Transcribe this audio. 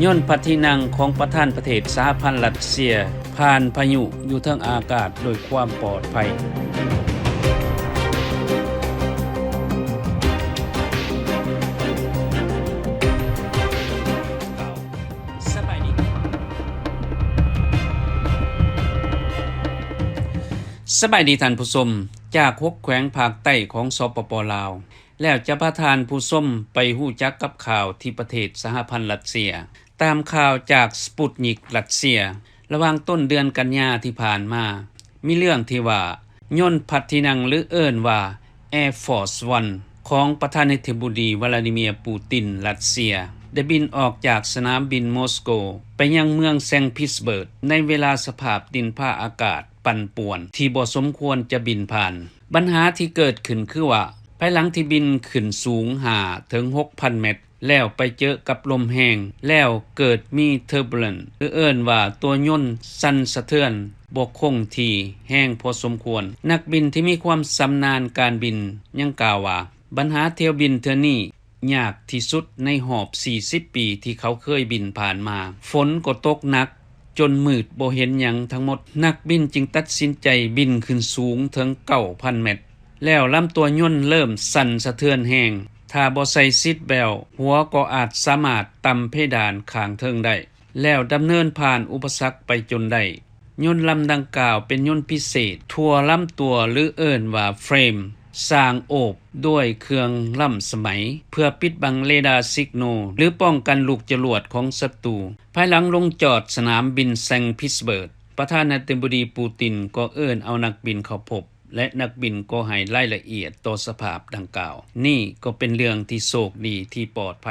ຍົນພະທີ່ນັ່ງຂອງປະທານປະເທດສະຫະພັນຣັດເຊຍ ຜ່ານພາຍຸຢູ່ເທິງອາກາດໂດຍຄວາມປອດໄພ. ສະບາຍດີ ສະບາຍດີທ່ານຜູ້ຊົມ ຈາກຫົກແຂວງພາກໃຕ້ຂອງ ສປປ ລາວ ແລ້ວຈະພາທ່ານຜູ້ຊົມໄປຮູ້ຈັກກັບຂ່າວທີ່ປະເທດສະຫະພັນຣັດເຊຍ. ຕາມຂ່າວຈາກ Sputnik ຣັດເຊຍ ລະຫວ່າງຕົ້ນເດືອນກັນຍາທີ່ຜ່ານມາ ມີເລື່ອງທີ່ວ່າ ຍົນພະທີ່ນັ່ງ ຫຼື ເອີ້ນວ່າ Air Force One ຂອງປະທານາທິບໍດີ ວລາດີເມຍ ປູຕິນ ຣັດເຊຍ ໄດ້ບິນອອກຈາກສະໜາມບິນມອສໂກ ໄປຍັງເມືອງ Saint Petersburg ໃນເວລາສະພາບດິນຟ້າອາກາດປັ່ນປ່ວນທີ່ບໍ່ສົມຄວນຈະບິນຜ່ານ. ບັນຫາທີ່ເກີດຂຶ້ນຄືວ່າ ພາຍຫຼັງທີ່ບິນຂຶ້ນສູງຫ້າເຖິງຫົກພັນແມັດ ແລ້ວໄປເຈີກັບລົມແຮງ ແລ້ວເກີດມີ turbulence ຫຼື ເອີ້ນວ່າຕົວຍົນສັ່ນສະເທືອນບໍ່ຄົງທີ່ແຮງພໍສົມຄວນ. ນັກບິນທີ່ມີຄວາມຊຳນານການບິນຍັງກ່າວວ່າ ບັນຫາຖ້ຽວບິນເທື່ອນີ້ຍາກທີ່ສຸດໃນຮອບສີ່ສິບປີທີ່ເຂົາເຄີຍບິນຜ່ານມາ. ຝົນກໍຕົກໜັກ ຈົນມືດບໍ່ເຫັນຫຍັງທັງໝົດ. ນັກບິນຈຶ່ງຕັດສິນໃຈບິນຂຶ້ນສູງເຖິງເກົ້າພັນແມັດ ແລ້ວລຳຕົວຍົນເລີ່ມສັ່ນສະເທືອນແຮງ. ຖ້າບໍ່ໃສ່ seat belt ຫົວກໍອາດສາມາດຕຳເພດານຂ້າງເທິງໄດ້ ແລ້ວດຳເນີນຜ່ານອຸປະສັກໄປຈົນໄດ້. ຍົນລຳດັ່ງກ່າວເປັນຍົນພິເສດ ທົ່ວລຳຕົວ ຫຼື ເອີ້ນວ່າ frame ສ້າງໂອບດ້ວຍເຄື່ອງລ້ຳສະໄໝ ເພື່ອປິດບັງເຣດາ signal ຫຼື ປ້ອງກັນລູກຈະຫຼວດຂອງສັດຕູ. ພາຍຫຼັງລົງຈອດສະໜາມບິນ Saint Petersburg ປະທານາທິບໍດີ ປູຕິນ ກໍເອີ້ນເອົານັກບິນເຂົ້າພົບ ແລະ ນັກບິນກໍໃຫ້ລາຍລະອຽດຕໍ່ສະພາບດັ່ງກ່າວ. ນີ້ກໍເປັນເລື່ອງທີ່ໂຊກດີທີ່ປອດໄພ.